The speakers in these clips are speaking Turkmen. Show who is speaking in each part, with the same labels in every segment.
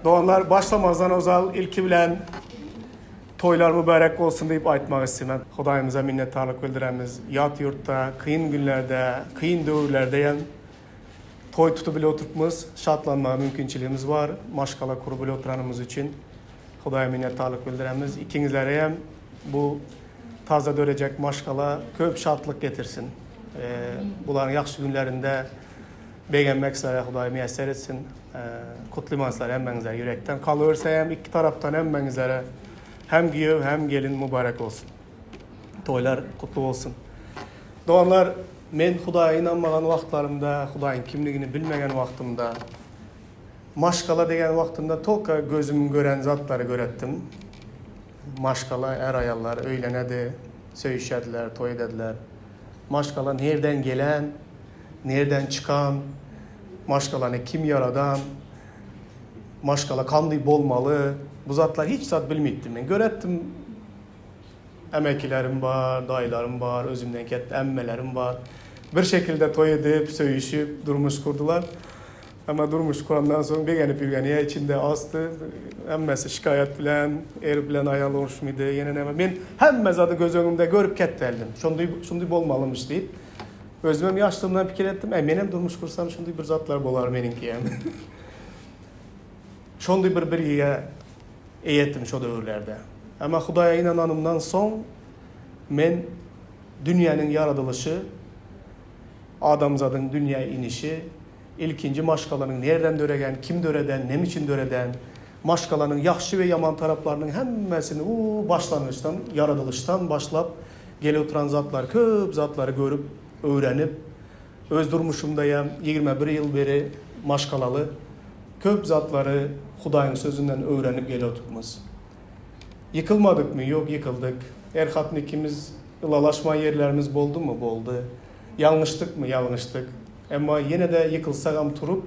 Speaker 1: Doganlar başlamazdan ozal ilki bilen toýlar mübärek bolsun diýip aýtmak isleýän. Hudaýymyza minnetdarlyk bildiremiz. Ýat ýurtda, kyn günlerde, kyn döwürlerde hem toý tutup bile oturypmyz. Şatlanmaga mümkinçiligimiz bar. Maşgala kurup bile oturanymyz üçin Hudaýa minnetdarlyk bildiremiz. Ikiňizlere hem bu taze dörejek maşgala köp şatlyk getirsin. Bularyň ýagşy günlerinde Begenmek sizlere Hudaý miýesser etsin. Gutlyman sizleri hemmäňizleri ýürekden. Kalyberse hem ikki tarapdan hemmäňizlere hem giýew hem gelin mübarek bolsun. Toýlar gutly bolsun. Doganlar men Hudaýa ynanmagan wagtlarymda, Hudaýyň kimligini bilmegen wagtymda, maşgala degen wagtymda tolka gözüm gören zatlary göretdim. Maşgala är-aýallar öýlenedi, söýüşediler, toý edediler. Maşgala nirden gelen, nirden çykan, maşgalany kim ýaradan, maşgala kandy bolmaly, bu zatlar hiç zat bilmeýtdim men. Göretdim ämekilerim bar, daýylarym bar, özümden ketde ämmelerim bar. Bir şekilde toý edip, söýüşip durmuş gurdular. Emma durmuş kurandan soň begenip ýürgeni içinde asdy. Hemmesi şikaýat bilen, er bilen aýal uruşmydy, ýene näme. Men hemme zady göz öňümde görüp ketdeldim. Şondy, şundy bolmalymyş diýip. Özümem ýaşlygymdan pikir etdim, äý menem durmuş kursam şundy bir zatlar bolar meniňki hem. Şondy bir bilgige eýe etdim şo döwürlerde. Emma Hudaýa ynananymdan soň men dünýäniň ýaradylyşy, adamzadyň dünýä inişi, Ilkinji maşgalanyň nirden döregen, kim döreden, nem üçin döreden, maşgalanyň ýagşy we ýaman taraplarynyň hemmesini u başlangyçdan, ýaradylyşdan başlap gelip oturan zatlary, köp zatlary görüp, öwrenip, öz durmuşymdaýam 21 ýyl beri maşgalaly, köp zatlary Hudaýyň sözünden öwrenip gelip otupmyz. Ýykylmadykmy? Ýok, ýykyldyk. Er-hatyn ikimiz ylalaşman ýerlerimiz boldumy? Boldy. Ýalňyşdykmy? Ýalňyşdyk. Emma ýene-de ýykylsagam turup,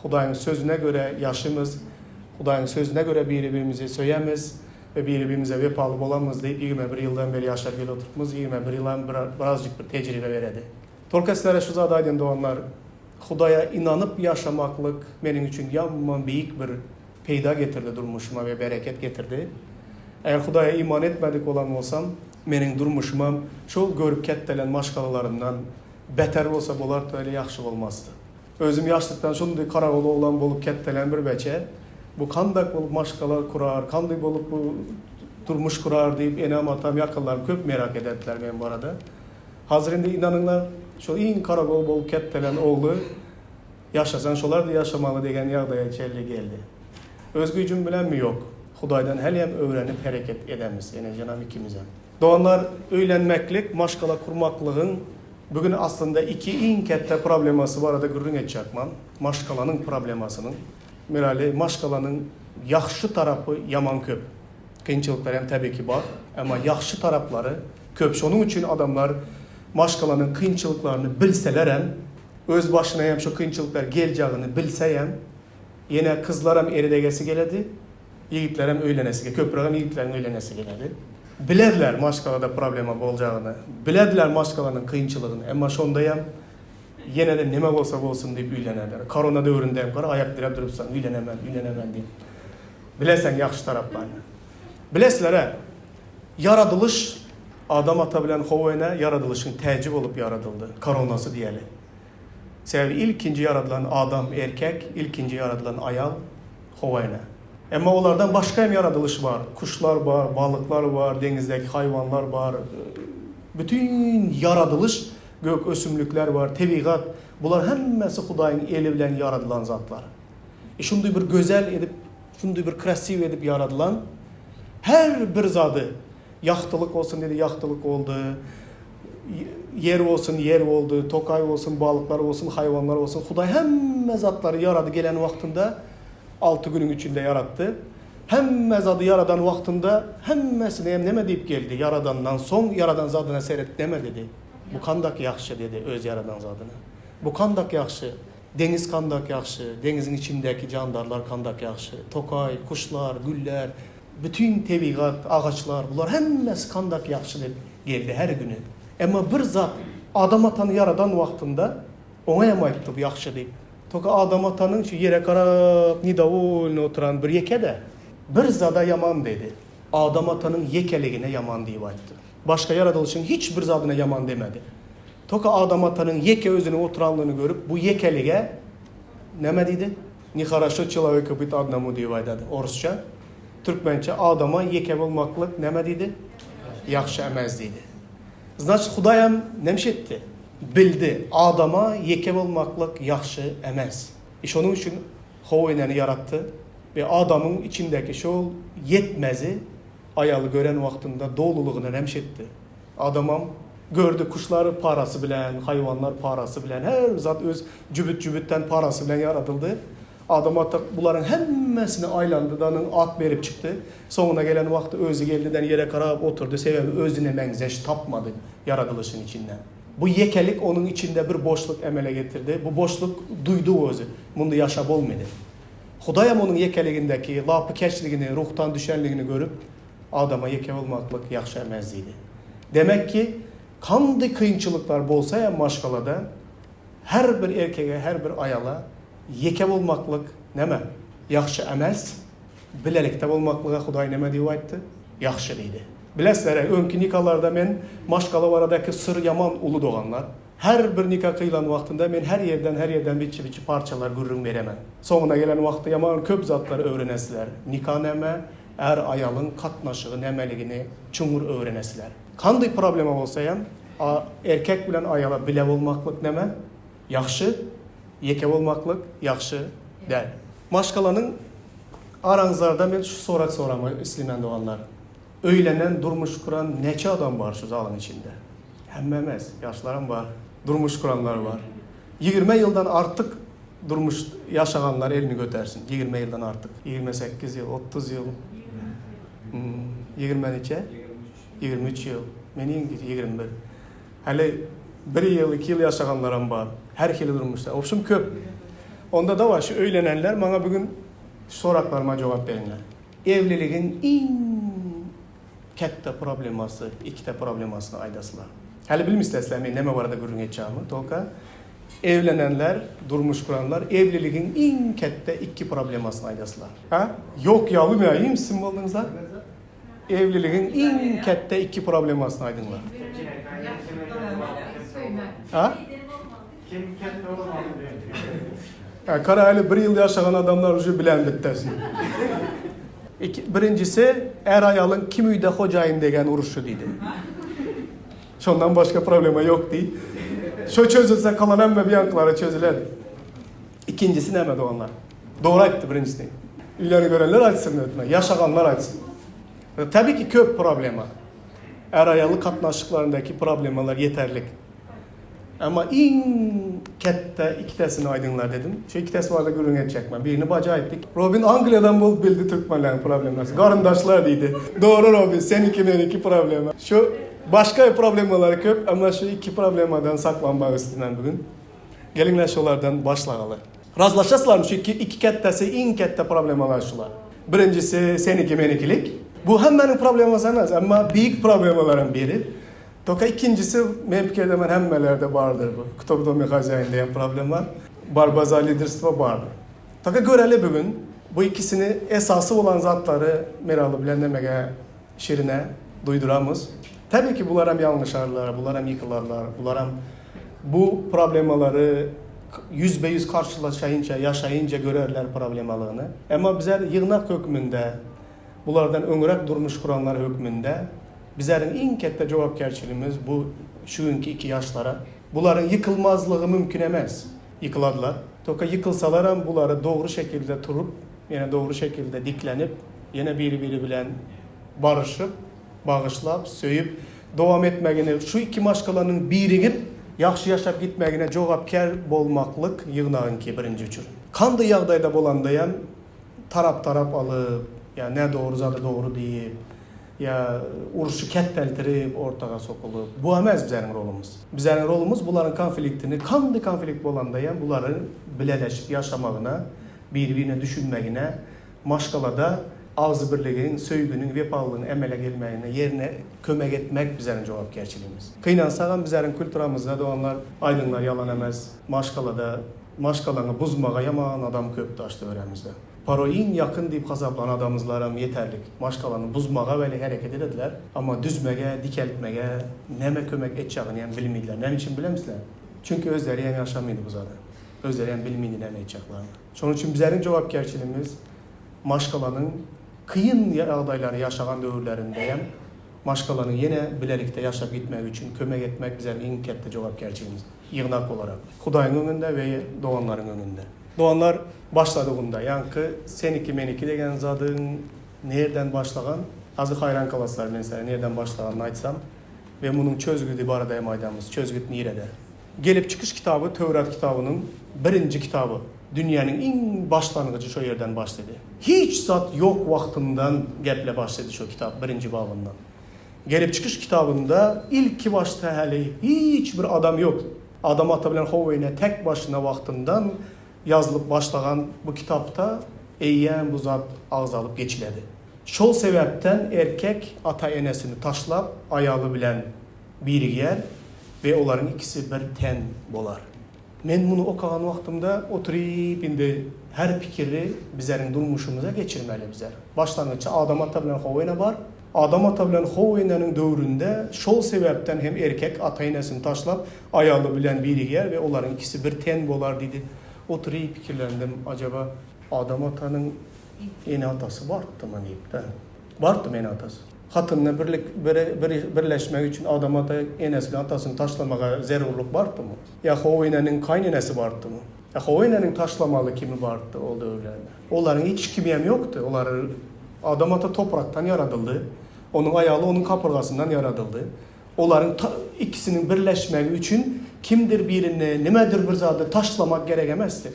Speaker 1: Hudaýyň Sözüne görä ýaşymyz, Hudaýyň Sözüne görä biri-birimizi söýemiz we biri-birimize wepaly bolamyz diýip 21 ýyldan beri ýaşap gelip oturypmyz, 21 ýylam birazjyk bir tejribe beredi. Tolka sizlere şu zady aýdyn doganlar, Hudaýa ynanyp ýaşamaklyk meniň üçin ýaman beýik bir peýda getirdi durmuşyma we bereket getirdi. Eger Hudaýa iman etmedik bolan bolsam, meniň durmuşymam şol görüp ketdelen maşgalalarymdan Beter bolsa bolardy öyle ýagşy bolmazdy. Özüm ýaşlykdan şundy karagol oglan bolup ketdelen bir beçe. Bu kandak bolup maşgala kurar, kandy bolup bu durmuş kurar diýip enem atam ýakynlarym köp merak ederdiler men barada. Hazir indi ynanyňlar şol iň karagol bolup ketdelen ogly ýaşasaň şolardy ýaşamaly degen ýagdaýa çenli geldi. Öz güýjüm bilenmi ýok. Hudaýdan hälem öwrenip hereket edemiz enejanam ikimizem. Doganlar, öýlenmeklik, maşgala kurmaklygyň bu gün aslynda iki iň kätde problemasy barada gürrüň etjekman. Maşgalanyň problemasynyň. Mirali, maşgalanyň ýagşy tarapy ýaman köp. Kynçylyklary hem täbii ki bar. Emma ýagşy taraplary köp. Şonuň üçin adamlar maşgalanyň kynçylyklaryny bilselerem, öz başyna hem şo kynçylyklar geljagini bilseýem, ýene kyzlaram eredegesi geledi. Ýigitlerem öýlenesi köprägem ýigitleriň öýlenesi geledi. Bilerler maşgalada problema boljagyny, bilerdiler maşgalanyň kynçylygyny, emma şondaýam ýene-de neme bolsa bolsun diýip öýlenerler. Korona döwründem gara aýak diräp durupsaň öýlenemen, öýlenemen diýip. Bileseň ýagşy taraplaryny. Bilesizler-ä, ýaradylyş Adam ata bilen How ene ýaradylyşyň täji bolup ýaradyldy, koronasy diýeli. Sebäbi ilkinji ýaradylan adam erkek, ilkinji ýaradylan aýal How ene. Emma olardan başga hem ýaradylyş bar. Kuşlar bar, balyklar bar, deňizdäki haýwanlar bar. Bütin ýaradylyş, gök ösümlikler bar, tebigat. Bular hemmesi Hudaýyň eli bilen ýaradylan zatlar. E şunday bir gözel edip, şunday bir krasiw edip ýaradylan her bir zady Ýagtylyk bolsun diýdi, ýagtylyk boldy. Ýer bolsun, ýer boldy. Tokaý bolsun, balyklar bolsun, haýwanlar bolsun. Hudaý hemme zatlary ýarady gelen wagtynda alty günüň içinde ýaratdy. Hemme zady ýaradan wagtynda hemmesine hem neme diýip geldi? Ýaradandan soň ýaradan zadyna seret neme dedi? Bu kandak ýagşy dedi öz ýaradan zadyna. Bu kandak ýagşy. Deňiz kandak ýagşy. Deňiziň içindäki jandarlar kandak ýagşy. Tokaý, kuşlar, güller. Bütin tebigat, agaçlar, bular hemmesi kandak ýagşy dep geldi her güni. Emma bir zat, Adam atany ýaradan wagtynda oňa hem aýtdy bu ýagşy diýip. Toka Adam atanyň şu ýere garap nedowolny oturan bir ýeke-de. Bir zada ýaman dedi. Adam atanyň ýekeligine ýaman diýip aýtdy. Başga ýaradylyşyň hiç bir zadyna ýaman demedi. Toka Adam atanyň ýeke özüniň oturanlygyny görüp, bu ýekelige näme diýdi? Nehoroşo çeloweka byt odnomu diýip aýdady orusça. Türkmençe adama ýeke bolmaklyk näme diýdi? Ýagşy emez diýdi. Znaçit Hudaýam näme etdi? Bildi, adama ýeke bolmaklyk ýagşy emez. I şonuň üçin How enäni ýaratdy we adamyň içindäki şol ýetmezi aýaly gören wagtynda dolulygyna näme etdi? Adamam gördi, kuşlar parasy bilen, haýwanlar parasy bilen, her bir zat öz jübüt-jübütden parasy bilen ýaradyldy. Adam ata bularyň hemmesine aýlandy-da, at berip çykdy. Soňuna gelen wagty özi geldi-den ýere garap oturdy, sebäbi özüne meňzeş tapmady ýaradylyşyň içinden. Bu ýekelik onuň içinde bir boşluk emele getirdi. Bu boşluk duýdy özi, munda ýaşap bolmady. Hudaýam onuň ýekeligindäki lapykeçligini, ruhdan düşenligini görüp, Adama ýeke bolmaklyk ýagşy emez diýdi. Demek ki, kandy kynçylyklar bolsa hem maşgalada, her bir erkege, her bir aýala ýeke bolmaklyk näme? Ýagşy emez. Bilelikde bolmaklyga Hudaý näme diýip aýtdy? Ýagşy diýdi. Bilesizler, öňki nikalarda men maşgala baradaky syr ýaman uly doganlar. Her bir nika kyýlan wagtynda men her ýerden her ýerden biçi-biçi parçalar gürrüň beremen. Soňuna gelen wagtda ýaman köp zatlar öwrenesizler. Nika näme, är-aýalyň katnaşygy nämeligini çuňňur öwrenesizler. Kandy problema bolsa hem, a erkek bilen aýala bile bolmaklyk näme? Ýagşy, ýeke bolmaklyk ýagşy däl. Maşgalanyň araňyzlarda men şu sorag soramak isleýän doganlar. Öýlenen, durmuş kuran näçe adam bar şu zalyň içinde? Hemme emes, ýaşlaram bar, durmuş kuranlar bar. 20 ýyldan artyk durmuş ýaşaganlar elini götersin. 20 ýyldan artyk. 28 ýyl, 30 ýyl. 20 neçe? 23 ýyl. Meniňki 21. Häli bir ýyl, iki ýyl ýaşaganlaram bar. Her hili durmuşda. Obşim köp. Onda dawa şu öýlenenler maňa bu gün şu soraklaryma jogap beriňler. Evliligiň iň kätde problemasy, ikite problemasyny aýdasylar. Häli bilmisläsler men näme barada gürrüň etjagmy, tolka evlenenler, durmuş kuranlar evliligiň iň kätde ikki problemasyny aýdasylar. Ha? Ýok ýaly näim sim bolduňyzlar? Evliligiň iň kätde ikki problemasyny aýdyňlar. Ha?
Speaker 2: Kim kätde bolmaly
Speaker 1: diýen. Kara häli bir ýyl ýaşagan adamlar uje bilen bitdesin. Iki, birinjisi är-aýalyň kim öýde hojaýyn degen uruşy diýdi. Şondan başga problema ýok diý. Şo çözülse kalan hemme biýankylara çözüler. Ikinjisi näme doganlar? Dogry aýtdy birinjisini. Öýlerini görenler aýtsyn ötme, ýaşaganlar aýtsyn. Tabii ki köp problema. Är-aýallyk gatnaşyklaryndaky problemalar ýeterlik. Emma iň ketde ikitesini aýdyňlar dedim. Şu ikitesi barada gürrüň etjekmen. Birini baja aýtdy. Robin Angliýadan bolup bildi türkmenleriň problemasy. Garyndaşlar diýdi. Dogry Robin, seniki meniki problema. Şu başga problemalar köp, emma şu iki problemadan saklanmak islemen bugün. Geliňler şolardan başlagaly. Razlaşaslarmy şu iki, iki ketdesi iň ketde problemalar şular. Birinjisi seniki menikilik. Bu hemmäniň problemasy emes, emma beýik problemalaryň biri. Toka ikinjisi men pikir edemen hemmelerde bardyr bu. Kto w dome hazýaýyn diýen problem bar. Barba za liderstwo bardyr. Toka göreli bu gün bu ikisini esasy bolan zatlary Miraly bilen nemege Şirine duýduramyz. Tabii ki bularam ýalňyşarlar, bularam ýykylarlar, bularam bu problemalary ýüzbe-ýüz karşylaşaýynça, ýaşaýynca görerler problemalygyny. Emma bizler ýygnak hökmünde Bulardan öňräk durmuş kuranlar hökmünde bizleriň iň ketde jogapkärçiligimiz bu şu günki iki ýaşlara. Bularyň ýykylmazlygy mümkin emes. Ýykyladylar. Toka ýykylsalaram bulary dogry şekilde turup, ýene dogry şekilde diklenip, ýene biri-biri bilen baryşyp, bagyşlap, söýüp dowam etmegini, şu iki maşgalanyň birigip ýagşy ýaşap gitmegine jogapkär bolmaklyk ýygnagyňky birinji üçin. Kandy ýagdaýda bolandaýam tarap-tarap alyp, ýa nädogry zady dogry diýip, ýa urşy kätdeltirip ortaga sokulyp, bu emez bizäniň rolumyz. Bizäniň rolumyz bularyň konfliktini, kandy konflikt bolandaýam bularyň bileleşip ýaşamagyna, biri-birine düşünmegine, maşgalada agzybirligiň, söýginiň, wepalylygyň emele gelmegine ýerine kömek etmek bizäniň jogapkärçiligimiz. Gynansagam bizäniň kulturamyzda doganlar, aýdyňlar ýalan emez, maşgalada. Maşgalaňy buzmaga ýaman adam köp daş-töweregimizde. Paro iň ýakyn diýip hasaplan adamyzlaram ýeterlik. Maşgalany buzmaga weli hereket edediler, amma düzmege, dikeltmege näme kömek etjagini hem bilmediler. Näme üçin bilemsizler? Çünki özleri hem ýaşamydy bu zady. Özleri hem bilmedi näme etjaklaryny. Şonuň üçin bizleriň jogapkärçiligimiz maşgalanyň kyn ýagdaýlary ýaşagan döwürlerinde hem maşgalanyň ýene bilelikde ýaşap gitmegi üçin kömek etmek bizleriň iň ketde jogapkärçiligimiz. Ýygnak olarak. Hudaýyň öňünde we doganlaryň öňünde. Doganlar başladygynda, ýaňky seniki-meniki degen zadyň nirden başlagan, azy haýran galaslar men sizlere nirden başlaganyny aýtsam we munuň çözgüdi barada hem aýdamyz, çözgüt nirede? Gelip çykyş kitaby Töwrat kitabynyň birinji kitaby, dünýäniň iň başlangyjy şo ýerden başlady. Hiç zat ýok wagtyndan geple başlady şo kitap birinji babyndan. Gelip çykyş kitabynda ilki başda häli hiç bir adam ýok. Adam ata bilen How ene tek başyna wagtyndan ýazylyp başlagan bu kitapda eýýäm bu zat agzalyp geçiledi. Şol sebäpden erkek ata-enesini taşlap aýaly bilen birigýär we olaryň ikisi bir ten bolar. Men muny okagan wagtymda oturyp indi her pikiri bizeriň durmuşymyza geçirmeli bizer. Başlangyçda Adam ata bilen How ene bar. Adam ata bilen How eneniň döwründe şol sebäpden hem erkek ata-enesini taşlap aýaly bilen birigýär we olaryň ikisi bir ten bolar diýdi. Oturyp pikirlendim, ajaba Adam atanyň ene-atasy bartdymy diýip-de. Bartdymy ene-atasy? Hatynyna birlik birleşmek üçin Adam ata enesi bilen atasyny taşlamaga zerurlyk bardymy? Ýa How eneniň kaýnenesi bardymy? Ýa How eneniň taşlamaly kimi bardy ol döwürlerde? Olaryň hiç kimem ýokdy. Olar Adam ata toprakdan ýaradyldy. Onuň aýaly onuň kapyrgasyndan ýaradyldy. Olaryň ikisiniň birleşmegi üçin kimdir birini nimedir bir zady taşlamak gerek emesdi.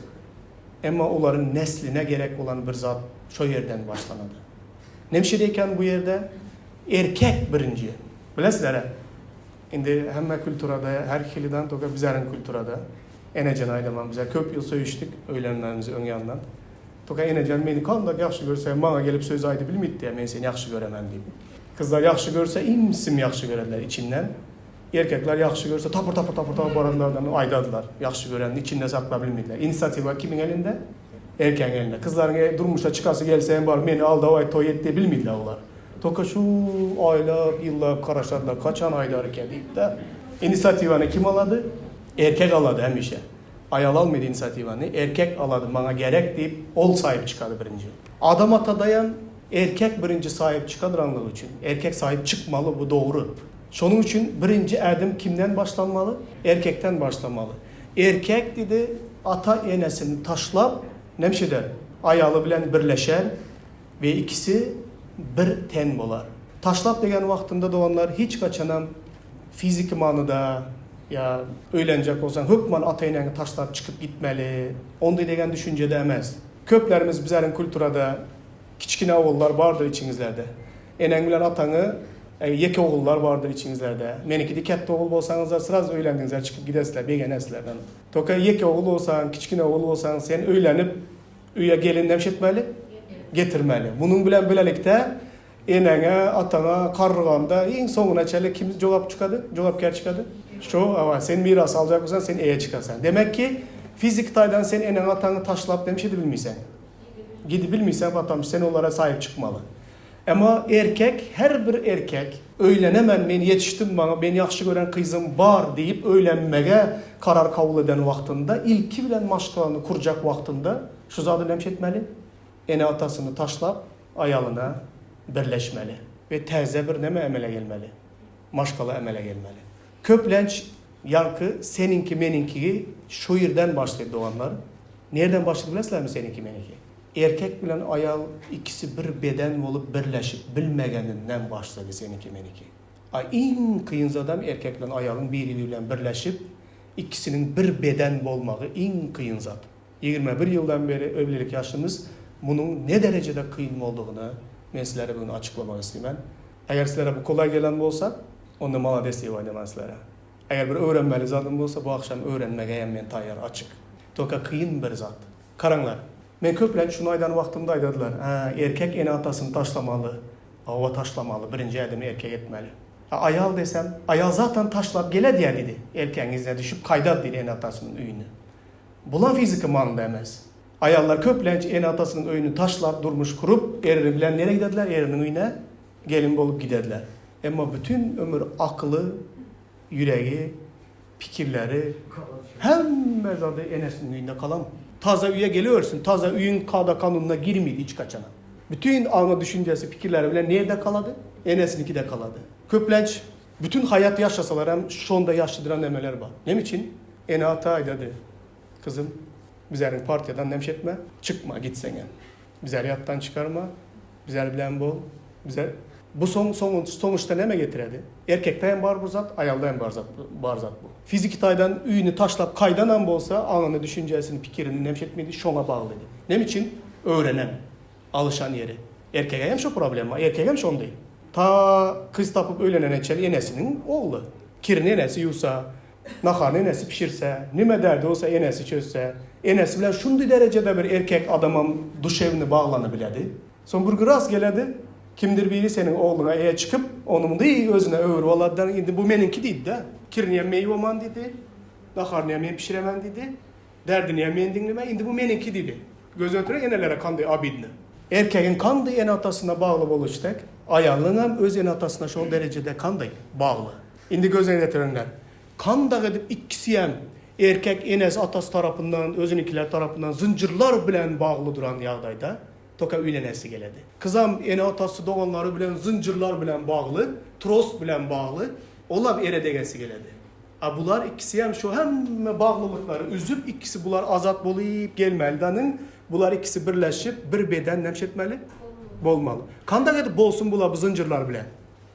Speaker 1: Emma olaryň nesline gerek bolan bir zat şo ýerden başlanady. Nemşede eken bu ýerde erkek birinji. Bilesizler-ä, indi hemme kulturada her hilidan toka bizäriň kulturada. Enejan aýdaman bizä köp ýyl söýüşdik öýlenmämizi öň ýandan. Toka enejan meni kandak ýagşy görse maňa gelip söz aýdy bilmit-dä men seni ýagşy göremen diýip. Kyzlar ýagşy görse imsim ýagşy görediler içinden. Erkekler ýagşy görse tapyr tapyr tapyr tapyr baranlardan aýdadylar. Ýagşy görenini içinde saklap bilmediler. Inisiatiwa kimiň elinde? Erkegiň elinde. Kyzlaryň durmuşa çykasy gelse hem baryp meni al dawaý toý et diýip bilmediler olar. Toka şu aýlap ýyllap garaşadylar kaçan aýdar eken diýip-de. Inisiatiwany kim alady? Erkek alady hemişe. Aýal almady inisiatiwany, erkek alady maňa gerek diýip ol saýyp çykady birinji. Adam atadaýam erkek birinji saýyp çykadyranlygy üçin erkek saýyp çykmaly bu dogry. Şonuň üçin birinji ädim kimden başlanmaly? Erkekden başlamaly. Erkek diýdi, ata-enesini taşlap, näme eder? Aýaly bilen birleşer we ikisi bir ten bolar. Taşlap degen wagtynda doganlar hiç haçanam fiziki manyda ýa öýlenjek bolsaň hökman ata-eneňi taşlap çykyp gitmeli, onday degen düşünjede emes. Köplerimiz bizeriň kulturada Kiçgine ogullar bardyr içiňizlerde. Eneň bilen ataňy ýeke ogullar bardyr içiňizlerde. Menikidi kätde ogul bolsaňyzlar sraz öýlendiňizler çykyp gidersizler begenersizlerden. Toka ýeke ogul bolsaň kiçgine ogul bolsaň sen öýlenip öýe gelin näme etmeli? Getirmeli. Munuň bilen bilelikde eneňe ataňa karryganda iň soňuna çenli kim jogap çykady? Jogapkär çykady? Şo awa sen miras aljak bolsaň sen eýe çykarsaň. Demek ki fiziki taýdan sen eneňi ataňy taşlap näme edibilmeýseň. Gidibilmeýseň batam sen olara saýyp çykmaly. Emma erkek her bir erkek öýlenemen men ýetişdim maňa meni ýagşy gören kyzym bar diýip öýlenmege karar kabul eden wagtynda ilki bilen maşgalany kurjak wagtynda şu zady näme etmeli ene atasyny taşlap aýalyna birleşmeli we täze bir neme emele gelmeli maşgala emele gelmeli. Köplenç ýaňky seniňki meniňkigi şo ýerden başlaýar doganlar. Nirden başlady bilesizlermi seniňki meniňki? Erkek bilen aýal ikisi bir beden bolup birleşip bilmegeninden başlady seniňki meniňki. A iň kyn zadam erkek bilen aýalyň biri biri bilen birleşip ikisiniň bir beden bolmagy iň kyn zat. 21 ýyldan beri evlilik ýaşymyz munuň ne derejede kyn boldugyny men sizlere bugün açyklamak isleýmen. Eger sizlere bu kolaý gelen bolsa, onda malades diýip aýdaman sizlere. Eger bir öwrenmeli zadym bolsa, bu agşam öwrenmegeyem men taýýar, açyk. Toka kyn bir zat. Garaňlar, men köplenç şuny aýdan wagtymda aýdadylar, Hä, erkek ene-atasyny taşlamaly, hawa taşlamaly, birinji ädimi erkek etmeli. A aýal desem, aýal zatan taşlap geledýä diýdi, erkegiň yzyna düşüp gaýdar diýdi ene-atasynyň öýüne. Bulam fiziki manyda emes. Aýallar köplenç ene-atasynyň öýüni taşlap durmuş kurup, eri bilen nere giderdiler? Eriniň öýüne gelin bolup giderdiler. Emma bütin ömür akyly, ýüregi, pikirleri, hemme zady enesiniň öýünde kalan. Taza öýe geliwersin, taza öýüň kada-kanunyna girmeydi hiç kaçanam. Bütin aňy-düşünjesi, pikirleri bilen nirde kalady? Enesinikide kalady. Köplenç Bütün haýat ýaşasalaram şonda ýaşdyran nemeler bar. Neme üçin? Ene-ata aýdady, Gyzym, bizäriň partiýadan nemş etme, çykma gitseňem. Bizäri ýatdan çykarma, bizär bilen bol, bize Bu soň soň soňuşda näme getiredi? Erkekde hem bar bu zat, aýalda hem bar zat bar zat bu. Fiziki taýdan öýüni taşlap gaýdanam bolsa, aňyny, düşünjesini, pikirini nemş etmedi, şoňa baglydy. Neme üçin? Öwrenen. Alyşan ýeri. Erkege hem şo problema, erkegem şondy. Ta kyz tapyp öýlenene çenli enesiniň ogly. Kirini enesi ýuwsa, naharyny enesi pişirse, nime derdi bolsa enesi çözse, enesi bilen şundy derejede bir erkek adamam duşewni baglanybiledi. Soň bir gün rast geledi, kimdir biri seniň ogluňa eýe çykyp, ony mundy özüne öwürip alady-da, indi bu meniňki diýdi-de. Kiriniyem men ýuwaman diýdi, naharyniyam men pişiremen diýdi. Derdini men diňleme, indi bu meniňki diýdi. Göz ötüre enelere kandy obidno. Erkegiň kandy ene-atasyna bagly boluşy dek, aýalyňam öz ene-atasyna şol derejede kandy bagly. Indi göz öňüne getiriňler. Kandak edip ikisiyem erkek enesi-atasy tarapyndan, özüniňkiler tarapyndan zynjyrlar bilen bagly duran ýagdaýda toka öýlenesi geledi. Kyzam ene-atasy doganlary bilen zynjyrlar bilen bagly, tros bilen bagly, olam ere degesi geledi. A bular ikisiyem şu hemme baglylyklary üzüp ikisi bular azat bolyp gelmeli danyň bular ikisi birleşip bir beden nemş etmeli bolmaly. Kandak edip bolsun bular bu zynjyrlar bilen.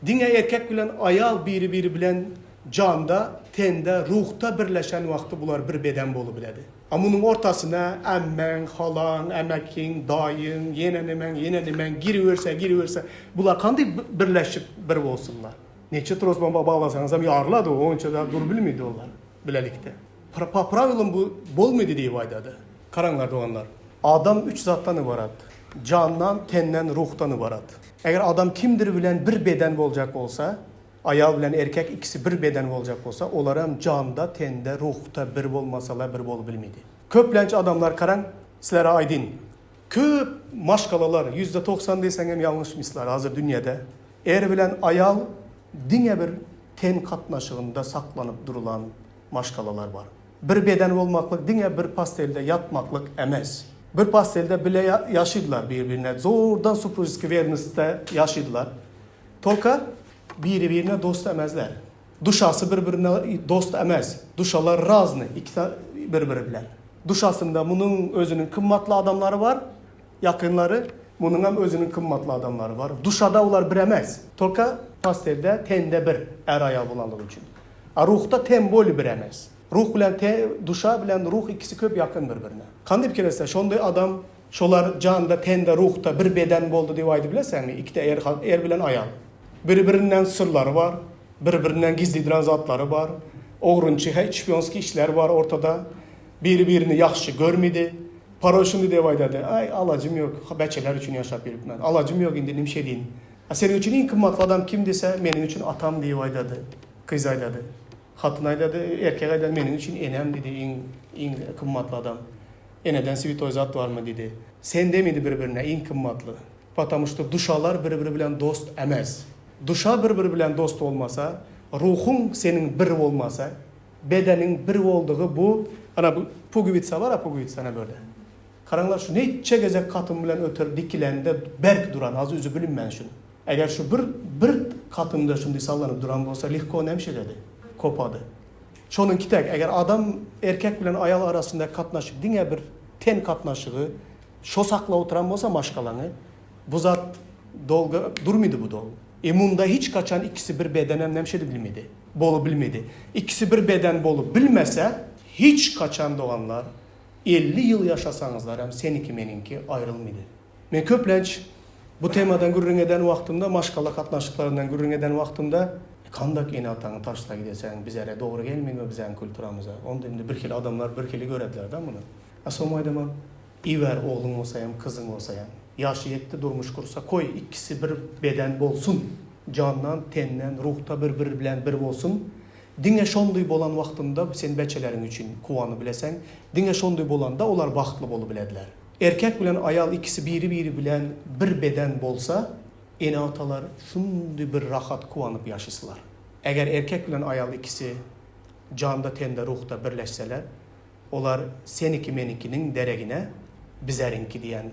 Speaker 1: Diňe erkek bilen aýal biri biri bilen janda, tende, ruhda birleşen wagty bular bir beden bolubiledi. A munuň ortasyna ämmäň, halaň, ämäkiň, daýyň, ýene nemäň, ýene nemäň giriberse giriberse bular kandy birleşip bir bolsunlar. Neçe tros bomba baglasaňyzam ýarylady o, onça da durup bilmedi olar bilelikde. Po prawilam bu bolmady diýip aýdady. Garaňlar doganlar. Adam üç zatdan ybarat. Jandan, tenden, ruhdan ybarat. Eger adam kimdir bilen bir beden boljak bolsa, aýal bilen erkek ikisi bir beden boljak bolsa, olaram janda, tende, ruhda bir bolmasalar bir bolup bilmedi. Köplenç adamlar garaň, sizlere aýdyn. Köp maşgalalar, 90% diýseňem ýalňyşmyslar hazir dünýede. Er bilen aýal diňe bir ten gatnaşygynda saklanyp durulan maşgalalar bar. Bir beden bolmaklyk diňe bir postelde ýatmaklyk emes. Bir postelde bile ýaşydylar bir-birine zordan supružeskiý wernosda ýaşydylar. Tolka biri-birine dost emezler. Duşasy bir-birine dost emes. Duşalar razny ikisi bir-biri bilen. Duşasynda munuň özüniň kymmatly adamlary bar. Ýakynlary, munuňam özüniň kymmatly adamlary bar. Duşada olar bir emes. Tolka postelde, tende bir, är-aýal bolanlygy üçin. A ruhda tem boli bir emes. Ruh bilen te, duşa bilen ruh ikisi köp ýakyn bir-birine. Kandyp kelese, şonday adam, şolar janda, tende, ruhda bir beden boldy diýip aýdyp bileseňmi? Ikide er, er bilen aýal. Biri-birinden syrlary bar, bir-birinden gizlidiren zatlary bar. Ogrynçy, he, şpionskiý işler bar ortada. Biri-birini ýahşy görmidi. Paro şuny diýip aýdady, Aý, alajym ýok, beçeler üçin ýaşap ýörüpmen. Alajym ýok indi nimşe diýin. A seniň üçin iň kymmatly adam kim diýse, meniň üçin atam diýip aýdady. Gyz aýdady. Hatyn aýdady, erkek aýdady, meniň üçin enem diýdi, iň, iň kymmatly adam. Eneden switoý zat barmy diýdi. Sen demidi bir-birine iň kymmatly. Patamu şto duşalar bir-biri bilen dost emes. Duşa bir-biri bilen dost bolmasa, ruhuň seniň bir bolmasa, Bedeniň bir boldugy bu, ana bu pugowitsa bar-a pugowitsa ana börde. Garaňlar şu neçe gezek katym bilen öter dikilende berk duran, az üzü bilinmän şuny. Eger şu bir bir katymda şundy sallanyp duran bolsa lehko nemşe dedi, kopady. Şonuňki tek eger adam erkek bilen aýal arasynda katnaşyk diňe bir ten katnaşygy şo saklap oturan bolsa maşgalaňy bu zat dolga durmydy bu dol. E munda hiç kaçan ikisi bir bedenem nemşe bilmedi. Bolubilmedi. Ikisi bir beden bolup bilmese, hiç kaçan doganlar, 50 ýyl ýaşasaňyzlar hem seniki meniňki aýrylmydy. Men köplenç bu temadan gürrüň eden wagtymda, maşgala gatnaşyklaryndan gürrüň eden wagtymda, Kandak ene-ataňy taşla gideseň, bizere dogry gelmeymi bizäň kulturamyza? Onda indi birhili adamlar birhili görediler-de muny. A soň aýdaman, Iber ogluň bolsa hem, kyzyň bolsa hem. Ýaşy ýetdi, durmuş gursa, koý, ikisi bir beden bolsun! Jandan, tenden, ruhda bir-biri bilen bir bolsun! Diňe şondy bolan wagtynda sen beçeleriň üçin kuwany bileseň, diňe şondy bolanda olar bagtly bolubilediler. Erkek bilen aýal ikisi biri-biri bilen bir beden bolsa, ene-atalar şundy bir rahat kuwanyp ýaşysylar. Eger erkek bilen aýal ikisi janda-tende ruhda birleşseler, olar seniki-menikiniň deregine bizeriňki diýen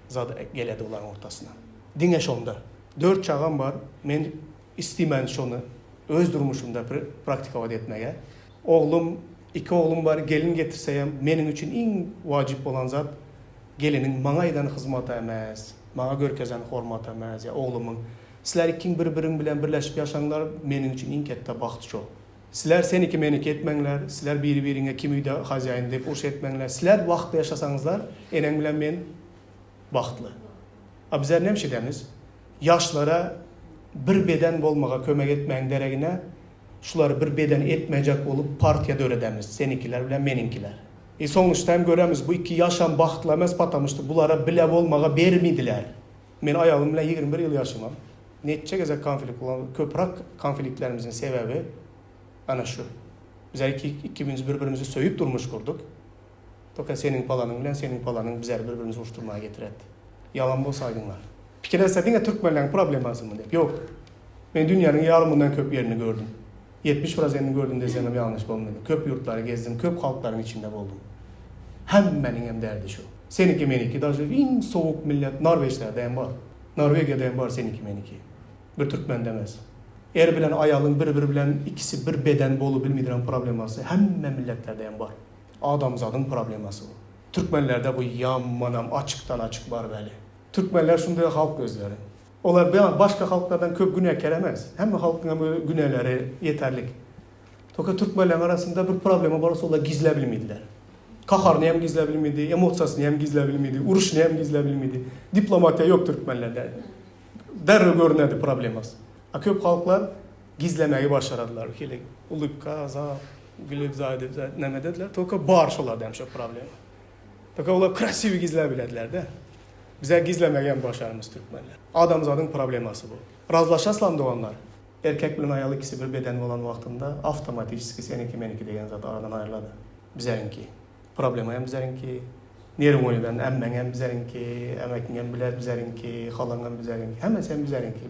Speaker 1: zat geledi olaryň ortasyna. Diňe şonda. Dört çagam bar, men Isteýmen şony öz durmuşymda praktikowat etmege. Oglum, iki oglum bar, gelin getirseýem, meniň üçin iň wajyp bolan zat geliniň maňa eden hyzmaty emes, maňa görkezen hormaty emes ýa oglumyň. Sizler ikiň bir-biriň bilen birleşip ýaşaňlar, meniň üçin iň ketde bagt şo. Sizler seniki-meniki etmeňler, sizler biri-biriňe kim öýde hazýaýyn diýip uruş etmeňler. Sizler bagtly ýaşasaňyzlar, eneň bilen men bagtly. A bizler näme edemiz? Ýaşlara bir beden bolmaga kömek etmäň deregine, şulary bir beden etmejek bolup partiýa döredemiz, senikiler bilen meniňkiler. I soňuşda hem göremiz, bu iki ýaşam bagtly emes, patamuşda bulara bile bolmaga bermediler. Men aýalym bilen 21 ýyl ýaşamam. Neçe gezek konflikt bolan, köprak konfliktlerimiziň sebäbi ana şu. Bizler iki, ikimiz bir-birimizi söýüp durmuş gurduk. Toka seniň palanyň bilen seniň palanyň bizleri bir-birimizi uruşdurmaga getirerdi. Ýalan bolsa aýdyňlar. Pikir etse diňe türkmenleň problemasymy diýip. Ýok. Men dünýäniň ýarymyndan köp ýerini gördüm. 70 prosentini gördüm desemem ýalňyş bolmady. Köp ýurtlary gezdim, köp halklaryň içinde boldum. Hemmäniň hem derdi şu. Seniki meniki daže iň sowuk millet Norweçlerde hem bar. Norwegiýada hem bar seniki meniki. Bir türkmende emes. Er bilen aýalyň bir-biri bilen ikisi bir beden bolubilmediren problemasy hemme milletlerde hem bar. Adamzadyň problemasy bu. Türkmenlerde bu ýamanam açykdan açyk bar weli. Türkmenler şunday halk özleri. Olar başga halklardan köp günäkär emes. Hemme halkyň hem öz günäleri ýeterlik. Toka türkmenleriň arasynda bir problema bar bolsa olar gizläbilmediler. Kaharyny hem gizläbilmedi, emosiýasyny hem gizläbilmedi, uruşyny hem gizläbilmedi. Diplomatiýa ýok türkmenlerde. Derrew görünedi problemasy. A köp halklar gizlemegi başaradylar. Hili ulybka, zat. Gülüp zat edip zat näme dediler. Toka bar şolarda hem şo problema. Toka olar krasiwy gizläp bilediler-de. Bize gizlemegi hem başarmyz türkmenler. Adamzadyň problemasy bu. Razlaşaslam doganlar. Erkek bilen aýal ikisi bir beden bolan wagtynda awtomatiçeski seniki meniki degen zat aradan aýrylady. Bizeriňki. Problema hem bizeriňki. Nerwoýdan ämmeň hem bizeriňki, ämekiň hem biler bizeriňki, halaň hem bizeriňki. Hemmesi hem bizeriňki.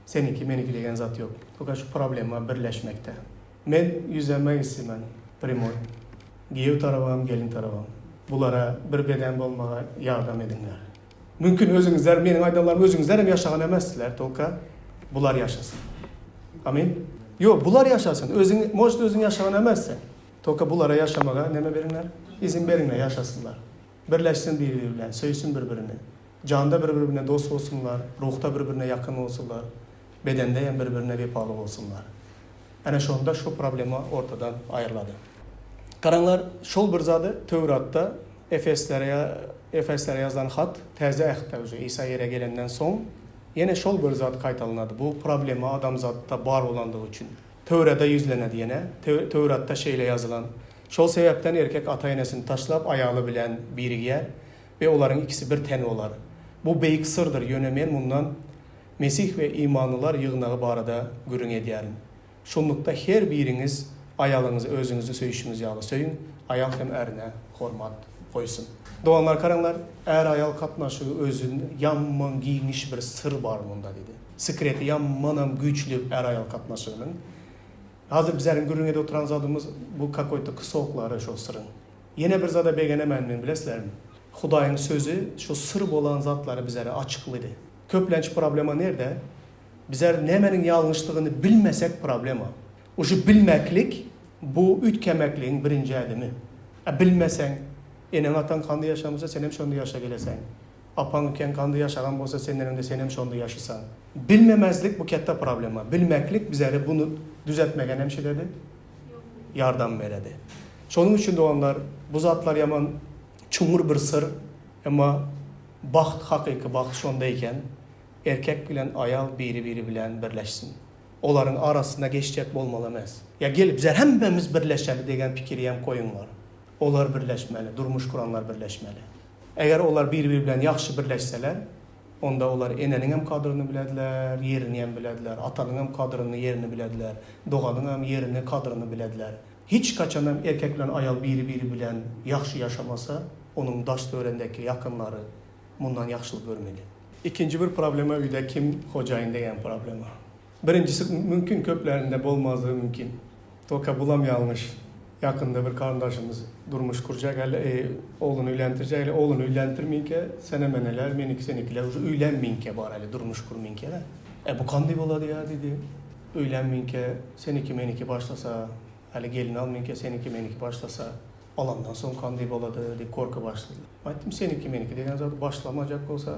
Speaker 1: Seniki meniki degen zat ýok. Toka şu problema birleşmekde. Men ýüzlenmek islemen primoý. Giýew tarabam, gelin tarabam. Bulara bir beden bolmaga ýardam ediňler. Mümkin özüňizler meniň aýdanlarymy özüňizler hem ýaşagan emessizler tolka bular ýaşasyn. Amin. Ýok bular ýaşasyn. Özüň может özüň ýaşagan emessiň. Tolka bulara ýaşamaga neme beriňler? Izin beriňler ýaşasynlar. Birleşsin bir-biri bilen, söýsün bir-birini. Janda bir-biri bilen dost bolsunlar, ruhda bir-birine ýakyn bolsunlar, bedende hem bir-birine wepaly bolsunlar. Ene şonda şu problema ortadan aýrylady. Garaňlar, şol bir zady Töwratda Efeslere Efeslere ýazylan hat, Täze Ähtde uje Isa ýere gelenden soň ýene şol bir zat gaýtalanady. Bu problema adamzatda bar bolandygy üçin. Töwrada ýüzlenedi ýene. Töwratda şeýle ýazylan, Şol sebäpden erkek ata-enesini taşlap, aýaly bilen birigýär we olaryň ikisi bir ten bolar. Bu beýik syrdyr, ýöne men mundan Mesih we imanlylar ýygnagy barada gürrüň edýärin. Şunlukda her biriňiz aýalyňyzy özüňizi söýşüňiz ýaly söýüň, aýal hem ärine hormat goýsun. Doganlar garaňlar, är-aýal gatnaşygy özün ýaman giňiş bir syr bar munda diýdi. Sekreti ýamanam güýçli är-aýal gatnaşygynyň. Hazir bizäriň gürrüň edip oturan zadymyz bu kakoýto kusoklary şol syryň. Ýene bir zada begenemän men bilesizlermi? Hudaýyň sözi şu syr bolan zatlary bizere açyklydy. Köplenç problema nerde? Bizler nämeniň ýalňyşdygyny bilmesek problema. Uje bilmeklik bu üýtgemekligiň birinji ädimi. A bilmeseň, eneň-ataň kandy ýaşan bolsa senem şonda ýaşa geleseň. Apaň ükeň kandy ýaşagan bolsa senden öňde senem şonda ýaşysaň. Bilmemezlik bu ketde problema. Bilmeklik bizeri bunu düzetmege nemşededi? Ýardam beredi. Şonuň üçin doganlar bu zatlar ýaman çuňňur bir syr, emma Bagt hakyky bagt şonda eken, erkek bilen aýal biri-biri bilen birleşsin. Olaryň arasynda geçjek bolmaly emes. Ýa gel bizler hemmemiz birleşeli degen pikiriyem koýuňlar. Olar birleşmeli, durmuş kuranlar birleşmeli. Eger olar biri-biri bilen ýagşy birleşseler, Onda olar eneniňem kadryny bilediler, ýeriniem bilediler, atanyňam kadryny, ýerini bilediler, doganyňam ýerini, kadryny bilediler. Hiç haçanam erkek bilen aýal biri-biri bilen ýagşy ýaşamasa, onuň daş-töwerendäki ýakynlary mundan ýagşylyk görmeli. Ikinji bir problema öýde kim hojaýyn degen problema. Birinjisi mümkin köplerinde bolmazlygy mümkin. Toka bulam ýalňyş. Ýakynda bir garyndaşymyz durmuş gurjak äli ogluny öýlendirjek äli ogluny öýlendirminkä sene-meneler meniki senikiler uje öýlenminkä bar äli durmuş gurminkä-de. E bu kandy bolady ýa diýdi. Öýlenminkä seniki meniki başlasa äli gelin alminkä seniki meniki başlasa alandan soň kandy bolady diýip gorky başlady. Aýtdym seniki meniki degen zady başlamajak bolsa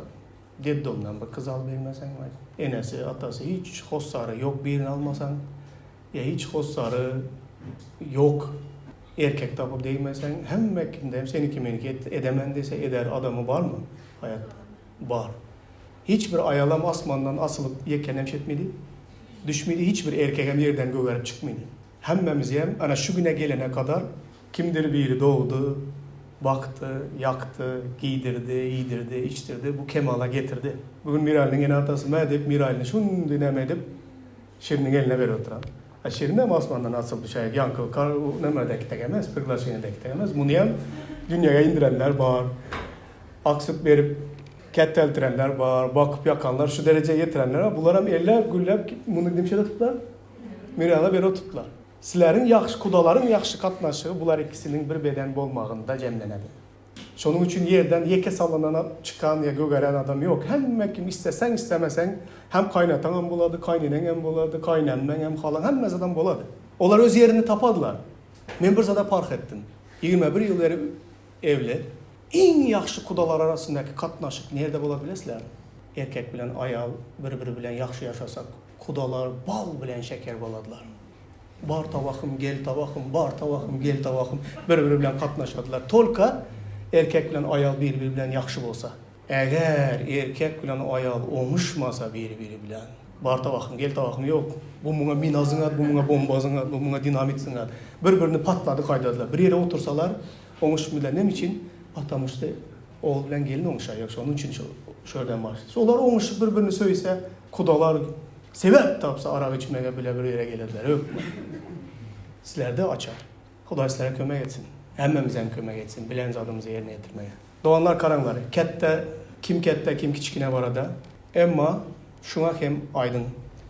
Speaker 1: Detdomdan bir kyz alyp bermeseň aý. Enesi, atasy hiç hossary ýok birini almasaň, ýa hiç hossary ýok erkek tapyp degmeseň, hemme kimde hem seniki meniki edemen diýse eder adamy barmy haýatda? Bar. Hiç bir aýalam asmandan asylyp ýekenem şetmedi, düşmedi, hiç bir erkegem ýerden gögerip çykmady. Hemmemizem ana şu güne gelene kadar Kimdir biri dogdy, bakdy, ýakdy, geýdirdi, iýdirdi, içdirdi, bu kemala getirdi. Bu gün Miralynyň ene-atasy mä diýip, Miralyny şundi näme edip, Şiriniň eline berip oturan. A Şirinem asmandan asylyp düşäýip, ýaňky kar nämedäki dek emes, priglaşeniýedäki dek emes. Munyam dünýäge indirenler bar. Ak süt berip kätteltirenler bar, bakyp ýakanlar, şu derejä ýetirenler bar. Bularam elläp, gülläp muny nimşe tutuplar? Mirala berip otupdylar. Sizleriň ýagşy kudalaryň ýagşy gatnaşygy bular ikisiniň bir beden bolmagynda jemlenedi. Şonuň üçin ýerden ýeke sallanana çykan ýa gögeren adam ýok. Hemme kim isleseň islemeseň hem kaýnataňam bolady, kaýneneňem bolady, kaýnemmeňem, halaň hemmesi adam bolady. Olar öz ýerini tapadylar. Men bir zada parh etdim. 21 ýyl beri evli. Iň ýagşy kudalar arasyndaky gatnaşyk nirde bolar bilesizlermi? Erkek bilen aýal bir-biri bilen ýagşy ýaşasak kudalar bal bilen şeker boladylar. Bar tabahym, gel tabahym, bar tabahym, gel tabahym bir-biri bilen gatnaşadylar. Tolka erkek bilen aýal bir-biri bilen ýagşy bolsa. Eger erkek bilen aýal oňuşmasa bir-biri bilen, bar tabahym, gel tabahym ýok. Bu muňa mina zyňar, bu muňa bomba zyňar, bu muňa dinamit zyňar. Bir-birini patladyk aýdadylar. Bir ýere otursalar oňuşmylar. Näme üçin? Patamuşda ogul bilen gelin oňuşaýar. Şonuň üçin şo şörden başlaýar. Olar oňuşyp bir-birini söýse, kudalar Sebäp tapsa arak içmege bile bir ýere gelerler hökman. Sizlerde açar. Hudaý sizlere kömek etsin. Hemmemizem kömek etsin bilen zadymyzy ýerine ýetirmege. Doganlar karaňlar ketde kim ketde kim kiçkine barada emma şuňa hem aýdyň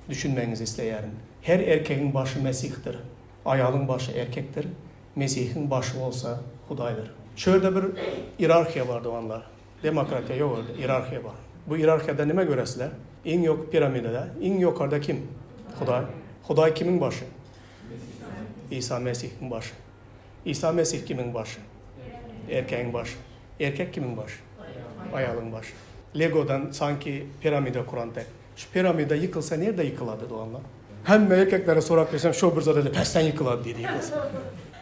Speaker 1: düşünmegiňizi isleýärin. Her erkegiň başy Mesihdir. Aýalyň başy erkekdir. Mesihiň başy bolsa Hudaýdyr. Şu ýerde bir ierarhiýa bar doganlar. Demokratiýa ýok ýerde, ierarhiýa bar. Bu ierarhiýada nime göresizler? Iň ýok piramidada iň ýokarda kim? Hudaý. Hudaý kimiň başy? Isa Mesihiň başy. Isa Mesih kimiň başy? Erkegiň başy. Erkek kimiň başy? Aýalyň başy. Legodan sanki piramida kuran tek. Şu piramida ýykylsa nirde ýykylady doganlar? Hemme erkeklere sorap gelsem şo bir zat pesden ýykylady diýdi ýykylsa.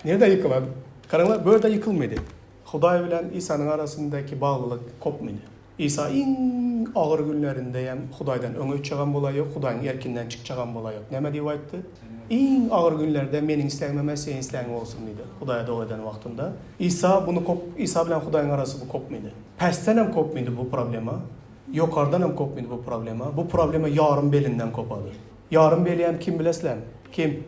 Speaker 1: Nirde ýykylady? Garaňlar bu ýerde ýykylmady. Hudaý bilen Isanyň arasyndaky baglylyk kopmydy. Isa iň agyr günlerinde hem Hudaýdan öňe uçjagam bolaýok, Hudaýyň erkinden çykjagam bolaýok. Näme diýip aýtdy? Iň agyr günlerde meniň islegim emes, seniň islegiň bolsun diýdi, Hudaýa doga eden wagtynda. Isa buny kop, Isa bilen Hudaýyň arasy bu kopmydy. Pesden hem kopmydy bu problema, ýokardan hem kopmydy bu problema. Bu problema ýarym belinden kopady. Ýarym beli hem kim bilesizlermi? Kim?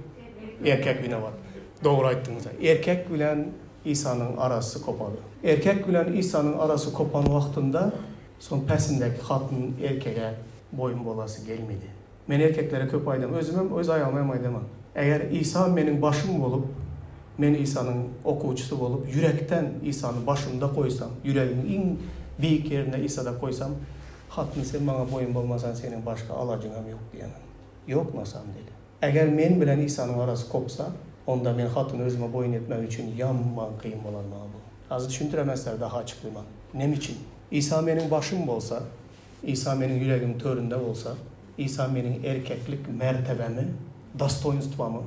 Speaker 1: Erkek winowat. Dogry aýtdyňyz. Erkek bilen Isanyň arasy kopady. Erkek bilen Isanyň arasy kopan wagtynda soň päsindäki hatyn erkege boýun bolasy gelmedi. Men erkeklere köp aýdam, özümem, öz aýalyma hem aýdaman. Eger Isa meniň başym bolup, men Isanyň okuwçysy bolup, ýürekden Isany başymda goýsam, ýüregimiň iň beýik ýerinde Isada goýsam, hatyn sen maňa boýun bolmasaň seniň başga alajyňam ýok diýemen. Ýok na samym dele. Eger men bilen Isanyň arasy kopsa, onda men hatyny özüme boýun etmek üçin ýaman kyn bolar maňa bu. Azy düşündiremezler daha açyklyman. Nem üçin? Isa meniň başym bolsa, Isa meniň ýüregimiň töründe bolsa, Isa meniň erkeklik mertebämi, dostoýnstwamy,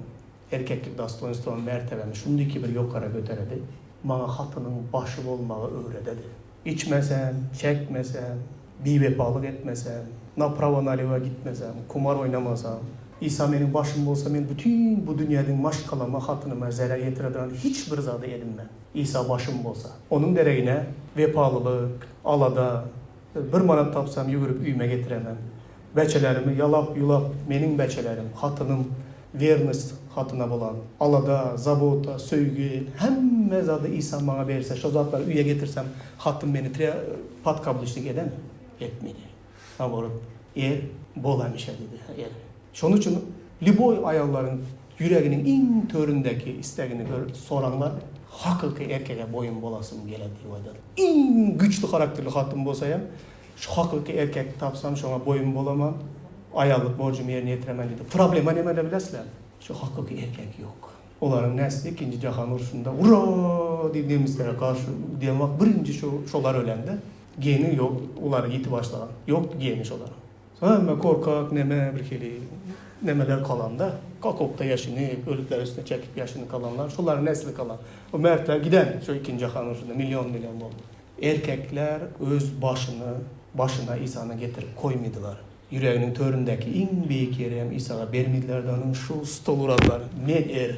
Speaker 1: erkeklik dostoýnstwamy, mertebämi şundyki bir ýokara göteredi, maňa hatynyň başy bolmagy öwrededi. Içmesem, çekmesem, biwepalyk etmesem, naprawo-nalewo gitmesem, kumar oýnamasam, Isa meniň başym bolsa, men bütin bu dünýädiň maşgalama, hatynyma zerer ýetireduran hiç bir zady edinmen. Isa başym bolsa. Onuň deregine wepalylyk, alada, Bir manat tapsam ýüwürip öýüme getiremem. Beçelerimi ýalap-ýulap meniň beçelerim, hatynym wernost hatyna bolan alada, zabota, söýgi, hemme zady Isa maňa berse, şo zatlary öýe getirsem hatyn meni tre podkabluçnik edemi? Etmedi. Naborot, er bol hemişe diýdi, er. Şonuň üçin lýuboý aýallaryň ýüreginiň iň töründäki islegini gör, soraňlar, hakyky erkege boýun bolasym geledi diýip aýdar. Iň güýçli harakterli hatyn bolsa hem, şu hakyky erkek tapsam şoňa boýun bolaman, aýallyk borjumy ýerine ýetiremen diýdi. Problema nämede bilesizlermi? Şu hakyky erkek ýok. Olaryň nesli ikinji jahan urşunda ura diýip nemislere garşy diýen wagt birinji şu şolar ölende geni ýok, olary ýiti başlagan. Ýokdy geni şolaryň. Hemme korkak neme birhili nemeler kalanda okopda ýaşynyp ölükler üstüne çekip ýaşyny kalanlar şolaryň nesli kalan. O mertler giden şu ikinji jahan urşunda million million boldy. Erkekler öz başyny başyna Isany getirip koýmydylar. Ýüreginiň töründäki iň beýik ýeri hem Isaga bermediler-de onuň şu stol uradylar. Men er,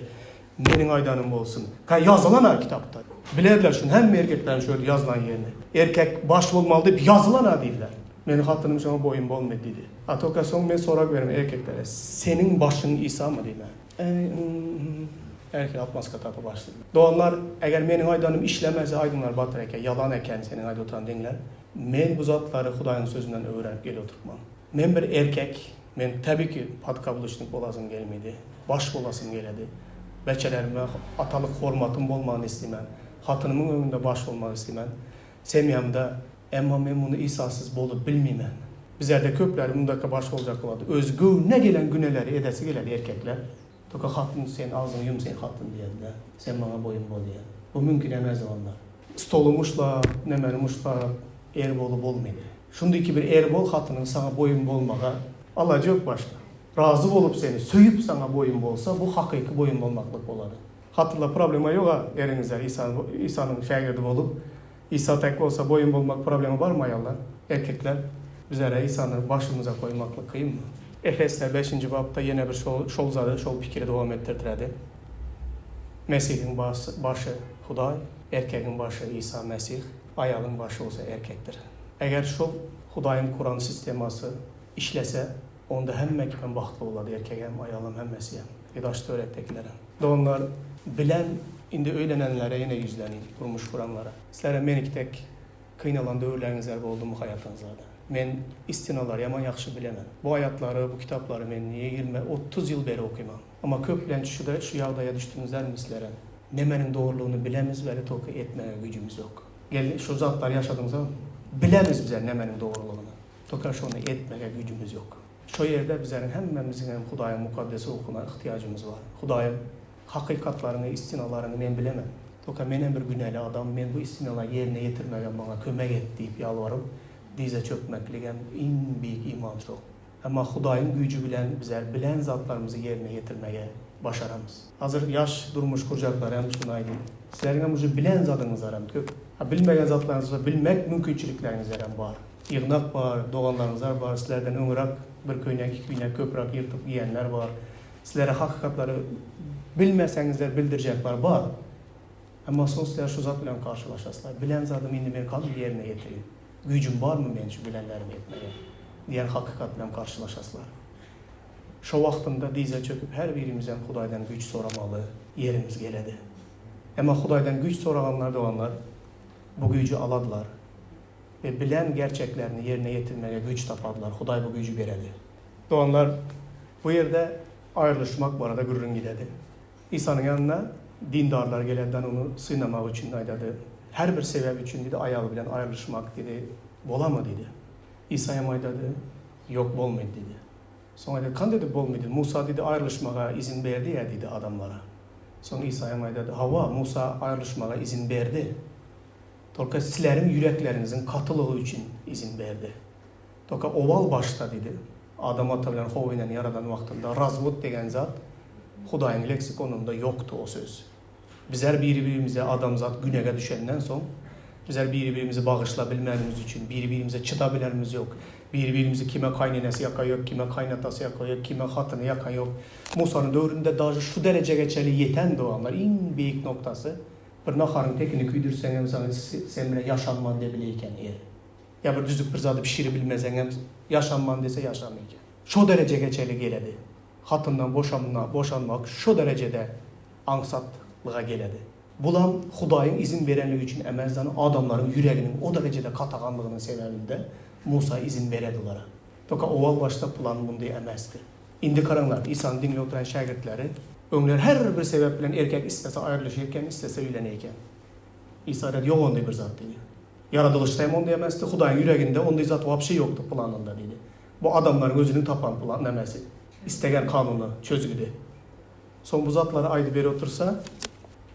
Speaker 1: meniň aýdanym bolsun. Ka ýazylan-a kitapda. Bilerler şuny hemme erkekleriň şu ýerde ýazylan ýerini. Erkek baş bolmaly diýip ýazylan-a diýdiler. Meniň hatynym şoňa boýun bolmady diýdi. A toka soň men sorag berdim erkeklere, seniň başyň Isamy diýmä. Erkek atmaska tapyp açdy. Doganlar, eger meniň aýdanym işlemese aýdyňlar Batyr eke, ýalan eken seniň aýdyp oturan diňler. Men bu zatlary Hudaýyň sözünden öwrenip gelip oturtman. Men bir erkek, men tabi ki podkabluçnik bolasym gelmedi, baş bolasym geledi. Beçelerime atalyk hormatym bolmagyny isleýmen. Hatynymyň öňünde baş bolmak isleýmen. Semýamda, emma men muny Isasyz bolup bilmeýmen. Bizlerde köpleri mundaka baş boljak bolady. Öz göwnüne gelen güneleri edesi geledi erkekler. Toka hatyn sen agzyňy ýum sen hatyn diýedi-de. Sen maňa boýun bol diýen. Bu mümkin emez onda. Stoly muşlap, nemeni muşlap er bolup bolmady. Şundyki bir er bol hatynyň saňa boýun bolmaga alajy ýok başga. Razy bolup seni söýüp saňa boýun bolsa bu hakyky boýun bolmaklyk bolady. Hatynlar problema ýoga eriňizler Isa Isanyň şägirdi bolup Isa tek bolsa boýun bolmak problema barmy aýallar? Erkekler bizlere Isany başymyza goýmaklyk kynmy? Efesler beşinji bapda ýene bir şol şol zady şol pikiri dowam etdirdiredi. Mesihiň başy Hudaý, erkegiň başy Isa Mesih, aýalyň başy bolsa erkekdir. Eger şol Hudaýyň kuran sistemasy işlese, onda hemme kimem bagtly bolady, erkegem, aýalam, hemmesiem, we daş-töwerekdekilerem. Doganlar bilen indi öýlenenlere ýene ýüzlenin, durmuş kuranlara. Sizlerem meniki tek kynalan döwürleriňizler boldumy haýatyňyzlarda? Men istinalary ýaman ýagşy bilemen. Bu aýatlary, bu kitaplary men 20, 30 ýyl beri okyman. Amma köplenç şu şu ýagdaýa düşdüňizlermi sizlerem? Nemeniň dogrulygyny bilemiz weli toky etmäge güýjümiz ýok. Gel şu zatlary ýaşadyňyzam bilemiz bizler nemeniň dogrulygyny. Toka şony etmäge güýjümiz ýok. Şo ýerde bizleriň hemmämiziň hem Hudaýyň Mukaddes Ruhuna yhtyýajymyz bar. Hudaýym, hakykatlaryňy, istinalaryňy men bilemen. Toka menem bir günäli adam, men bu istinalary ýerine ýetirmege maňa kömek et diýip ýalbaryp, dyza çökmekligem iň beýik iman şo. Emma Hudaýyň güýji bilen bizler bilen zatlarymyzy ýerine ýetirmege başaramyz. Hazir ýaş durmuş gurjaklara hem şuny aýdyn. Sizleriň hem uje bilen zadyňyzlar hem köp. A bilmegen zatlaryňyz bolsa bilmek mümkinçilikleriňizler hem bar. Ýygnak bar, doganlaryňyzlar bar, sizlerden öňürak bir köýnek, iki köýnek köpürak ýyrtyp giýenler bar. Sizlere hakykatlary bilmeseňizler bildirjekler bar. Emma soň sizler şu zat bilen garşylaşaslar. Bilen zadymy indi men kalyp ýerine ýetirin? Güýjüm barmy men şu bilenlerimi etmege? Diýen hakykat bilen garşylaşaslar. Şo wagtynda dyza çöküp her birimizem Hudaýdan güýç soramaly ýerimiz geledi. Emma Hudaýdan güýç soraganlar doganlar bu güýji aladylar we bilen gerçeklerini ýerine ýetirmege güýç tapadylar. Hudaý bu güýji beredi. Doganlar bu ýerde aýrylyşmak barada gürrüň gidedi. Isanyň ýanyna dindarlar gelenden ony synamak üçin aýdady. Her bir sebäp üçin diýdi, aýaly bilen aýrylyşmak diýdi, bolamy diýdi. Isa hem aýdady, Ýok, bolmaýdy diýdi. Soň aýdady, Kand edip bolmaýdy? Musa diýdi, aýrylyşmaga izin berdi-ä diýdi adamlara. Soň Isa hem aýdady, Hawa, Musa aýrylyşmaga izin berdi. Tolka sizleriň ýürekleriňiziň katylygy üçin izin berdi. Toka owal başda diýdi, Adam ata bilen How eneni ýaradan wagtynda razwod degen zat Hudaýyň leksikonynda ýokdy o söz. Bizler biri-birimize adamzat günege düşenden soň bizler biri-birimizi bagyşla bilmänimiz üçin biri-birimize çyda bilenimiz ýok. Biri-birimizi kime kaýnenesi ýaka ýok, kime kaýnatası ýaka ýok, kime hatyny ýaka ýok. Musanyň döwründe daže şu derejege çenli ýeten doganlar iň beýik noktasy bir naharyň tekini küýdürseňem saňa sen bilen ýaşalman diýe bileýken er. Ýa bir düzük bir zady bişiribilmeseňem ýaşanman dese ýaşamaýka. Şo derejege çenli geledi. Hatyndan boşanma, boşanmak şo derejede aňsatlyga geledi. Bulam Hudaýyň izin berenligi üçin emezdan adamlaryň ýüreginiň o derejede kataganlygynyň sebäbinde Musa izin beredi olara. Toka owal başda plan mundy emesdi. Indi garaňlar, Isany diňläp oturan şägirtleri öňler her bir sebäp bilen erkek islese aýrylyşy eken, islese öýlene eken. Isa dedi, ýok onday bir zat diýdi. Ýaradylyşda hem onday emesdi, Hudaýyň ýüreginde onday zat wapşe ýokdy planynda diýdi. Bu adamlaryň özüniň tapan plan nemesi, istegen kanuny, çözgüdi. Soň bu zatlary aýdyp berip otursa,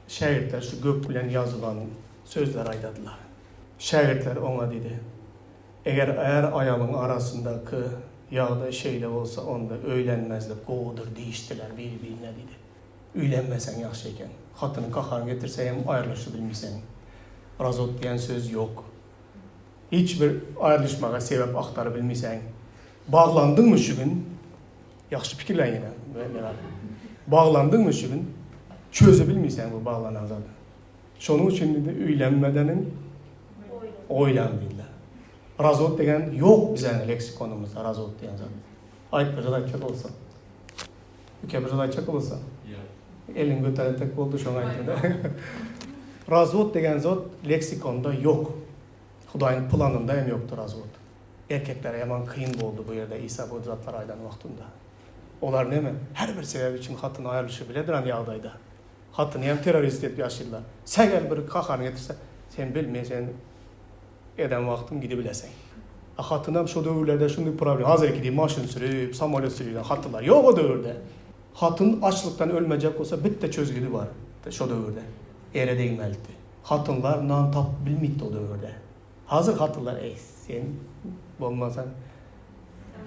Speaker 1: şägirtler şu gök bilen ýazylan sözleri aýdadylar. Şägirtler oňa diýdi, Eger är-aýalyň arasyndaky ýagdaý şeýle bolsa, onda öýlenmezlik gowudyr diýişdiler biri-birine diýdi. Öýlenmeseň ýagşy eken. Hatynyň gaharyny getirse hem aýrylyşybilmiseň. Razwod diýen söz ýok. Hiç bir aýrylyşmaga sebäp agtarybilmiseň. Baglandyňmy şu gün? Ýagşy pikirlen ýene, Meral. Baglandyňmy şu gün? Çözebilmiseň bu baglanan zady. Şonuň üçin diýdi, öýlenmedeniň oýlan diýdiler. Razwod diýen ýok bizäň leksikonymyzda razwod diýen zat. Aýt bir zat aýtjak bolsa. Üke bir zat aýtjak bolsa.
Speaker 2: Ýok.
Speaker 1: Elini göteren tek boldy şoňa aýtdy-da. Razwod diýen zat leksikonda ýok. Hudaýyň planynda hem ýokdy razwod. Erkeklere ýaman kyn boldy bu ýerde Isa bu zatlary aýdan wagtynda. Olar neme, her bir sebäp üçin hatyny aýrylyşy biledirän ýagdaýda. Hatyny hem terrorist edip ýaşyrlar. Sähel bir kaharyny getirse, sen bil, men seni eden wagtym gidibileseň. A hatynam şo döwürlerde şunday problem, hazirki diý maşyn sürüp, samolýot sürýän hatynlar ýok o döwürde. Hatyn açlykdan ölmejek bolsa bitte çözgüdi bar şo döwürde, ere degmelidi. Hatynlar nan tapyp bilmýtdi o döwürde. Hazir hatynlar eý sen bolmasaň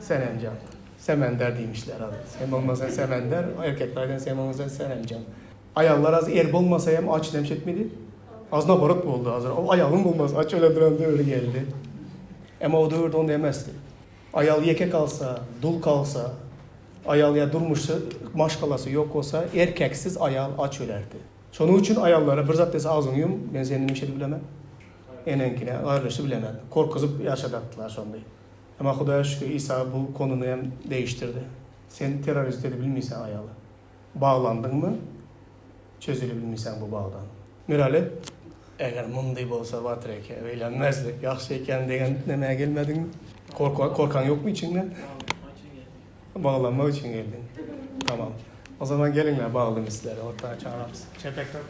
Speaker 1: Senemjan, Semender diýmişler hazir. Sen bolmasaň Semender, erkekler aýdan sen bolmasaň Senemjan. Aýallar az er bolmasa hem aç näme etmedi? Az naborot boldy hazir. O aýalyň bolmasa aç öleduran döwri geldi. Emma o döwürde onda emesdi. Aýal ýeke kalsa, dul kalsa, aýal ýa durmuşy, maşgalasy ýok bolsa, erkeksiz aýal aç ölerdi. Şonuň üçin aýallara bir zat dese agzyňy ýum, men seni nime edip bilemen. Eneňkine aýrylyşy bilemen. Gorkuzyp ýaşadatdylar şondy. Emma Hudaýa şükür Isa bu konuny hem değiştirdi. Sen terrorist edip bilmeýseň aýaly. Baglandyňmy çözüli bilmeýseň bu bagdan. Mirali, eger mundy bolsa Batyr eke öýlenmezdik, ýagşy eken degen nämä gelmediňmi? Korkaň ýokmy içiňden?
Speaker 2: Baglanmak üçin geldim.
Speaker 1: Baglanmak üçin geldiň. Tamam. O zaman geliňler baglaýyn sizleri orta çagyrarys. Çepekler.